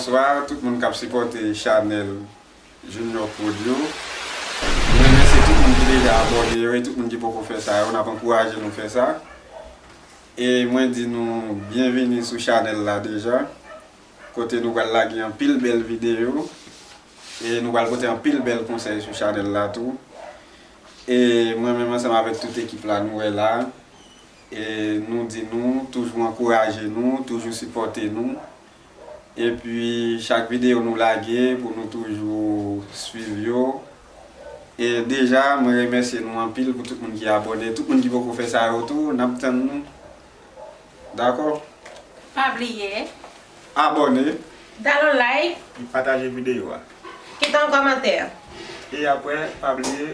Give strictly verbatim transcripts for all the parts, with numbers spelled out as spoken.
Bonswa tout moun k ap sipòte chanèl Junior Prod yo. M remèsye tout moun ki deja abòne yo e tout moun ki poko fè sa yo, n ap ankouraje nou fè sa. E mwen di nou byenvini sou chanèl la deja, kote nou pral lage anpil bèl videyo e nou pral pote anpil bèl konsèy sou chanèl la tou. E mwen menm ansanm avèk tout ekip la nou wè la. E nou di nou toujou ankouraje nou, toujou sipòte nou. Epi chak videyo nou lage pou nou toujou swiv yo. E deja mwen remèsye nou anpil pou tout moun ki abòne, tout moun ki poko fè sa yo tou, n ap tann nou. Dakò? Pa bliye. Abòne. Dale like. Pataje videyo a. Kite yon kòmantè. E apre, pa bliye,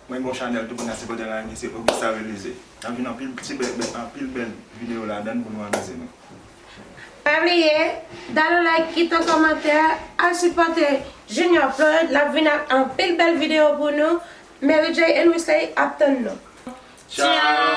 mwen gen yon chanèl tou pou n a sipòte la, se Augusta Relize. N ap vin anpil ti bèl, bèl, anpil bèl videyo ladan l pou nou amize nou. Pa bliye, dale like, kite yon kòmantè, al sipòte Junior Prod, l ap vin ak anpil bèl videyo pou nou. Mary J and Wesley ap tann nou. Tchao!